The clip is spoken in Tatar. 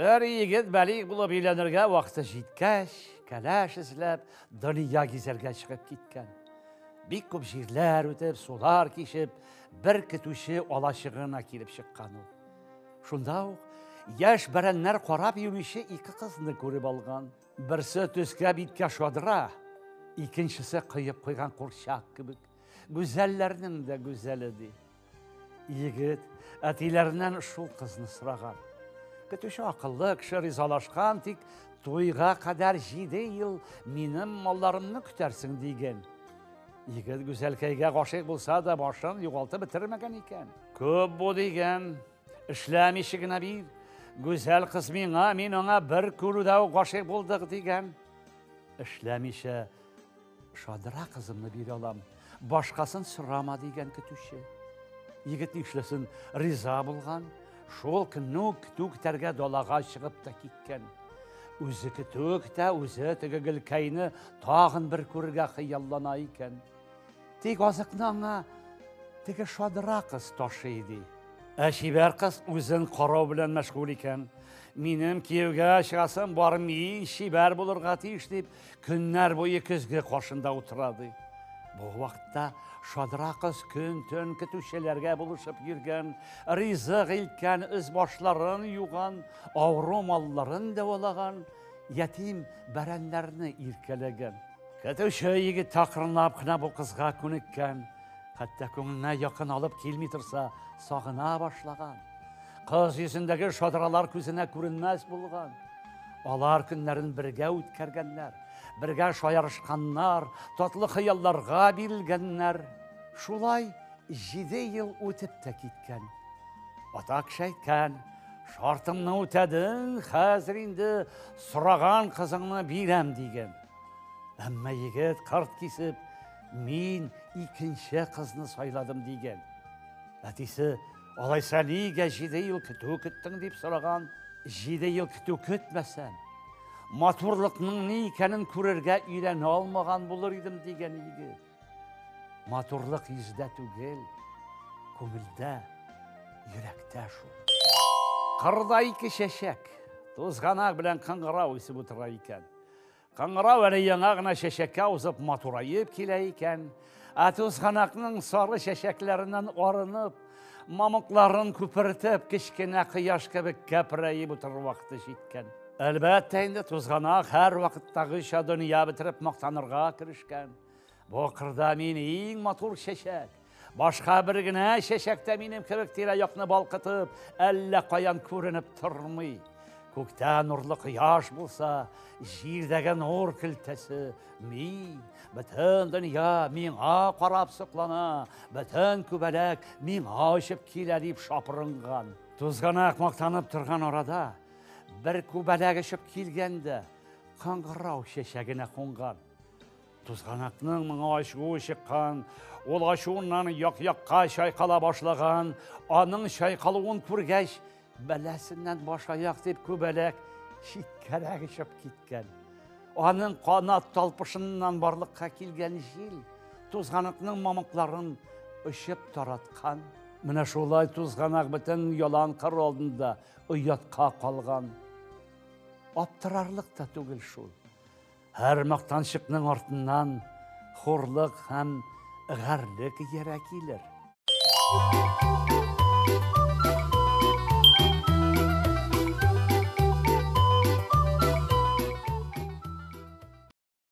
Бер егет бәлигъ булып өйләнергә вакыты җиткәч, кәләш эзләп, дөнья гизәргә чыгып киткән. Бик күп җирләр үтеп, сулар кичеп, бер көтүче алачыгына килеп чыккан ул. Шунда ук яшь бәрәннәр карап йөрүче ике кызны күреп алган. Берсе төскә биткә шадра, икенчесе кыеп куйган курчак кебек. Гүзәлләрнең дә гүзәле ди. Егет әтиләреннән шул кызны сораган. Көтүче акыллы кеше ризалашкан, тик туйга кадәр 7 ел минем малларымны көтәрсең дигән. Егет гүзәлкәйгә гашыйк булса да башын югалтып бетермәгән икән. Күп бу дигән, эшләмичә генә бир. Гүзәл кыз миңа, мин аңа бер күрүдә үк гашыйк булдык дигән. Эшләмичә Шадра кызымны бирә алам, башкасын сорама дигән көтүче. Егет нишләсен, риза булган. Шул көнне үк көтү көтәргә далага чыгып та киткән. Үзе көтү көтә, үзе теге гөлкәйне тагын бер күрергә хыяллана икән. Тик азыкны аңа теге шадра кыз ташый ди. Ә чибәр кыз үзен карау белән мәшгуль икән. Минем кияүгә чыгасым бар, мин чибәр булырга тиеш дип, көннәр буе көзге каршында утыра ди. Бу вакытта шадра кыз көн-төн көтүчеләргә булышып йөргән, ризык илткән, өс башларын юган, авыру малларын дәвалаган, ятим бәрәннәрне иркәләгән. Көтүче егет акрынлап кына бу кызга күнеккән. Хәтта күңеленә якын алып килми торса, сагына башлаган. Кыз йөзендәге шадралар күзенә күренмәс булган. Алар көннәрен бергә үткәргәннәр, бергә шаярышканнар, татлы хыялларга бирелгәннәр. Шулай 7 ел үтеп тә киткән. Ата кеше әйткән, шартыңны үтәдең, хәзер инде сораган кызыңны бирәм дигән. Әмма егет кырт кисеп, мин икенче кызны сайладым дигән. Әтисе, алайса нигә 7 ел көтү көттең дип сораган. 7 ел көтү көтмәсәм, матурлыкның ни икәнен күрергә өйрәнә алмаган булыр идем дигән егет. Матурлык йөздә түгел, күңелдә, йөрәктә шул. Кырда ике чәчәк, тузганак белән кыңгырау үсеп утыра икән. Кыңгырау әле яңа гына чәчәккә узып матураеп килә икән. Ә тузганакның сары чәчәкләреннән арынып, мамыкларын күпертеп, кечкенә кояш кебек кәпрәеп утырыр вакыты җиткән. Әлбәттә инде тузганак һәр вакыттагыча дөнья бетереп мактанырга керешкән. Бу кырда мин иң матур чәчәк. Башка бер генә чәчәк тә минем кебек тирә-якны балкытып, әллә каян күренеп тормый. Күктә нурлы кояш булса, җирдәге нур көлтәсе мин. Бөтен дөнья миңа карап соклана, бөтен күбәләк миңа очып килә дип шапырынган. Тузганак мактанып торган арада, бер күбәләк очып килгән дә, кыңгырау чәчәгенә кунган. Тузганакның моңа ачуы чыккан, ул ачуыннан як-якка чайкала башлаган. Аның чайкалуын күргәч, бәласеннән баш-аяк дип күбәләк читкәрәк очып киткән. Аның канат талпышыннан барлыкка килгән җил тузганакның мамыкларын очып тараткан. Менә шулай тузганак бөтен ялан кыр алдында оятка калган. Аптырарлык та түгел шул. Һәр мактанчыкның артыннан хурлык һәм гарьлек иярә килер.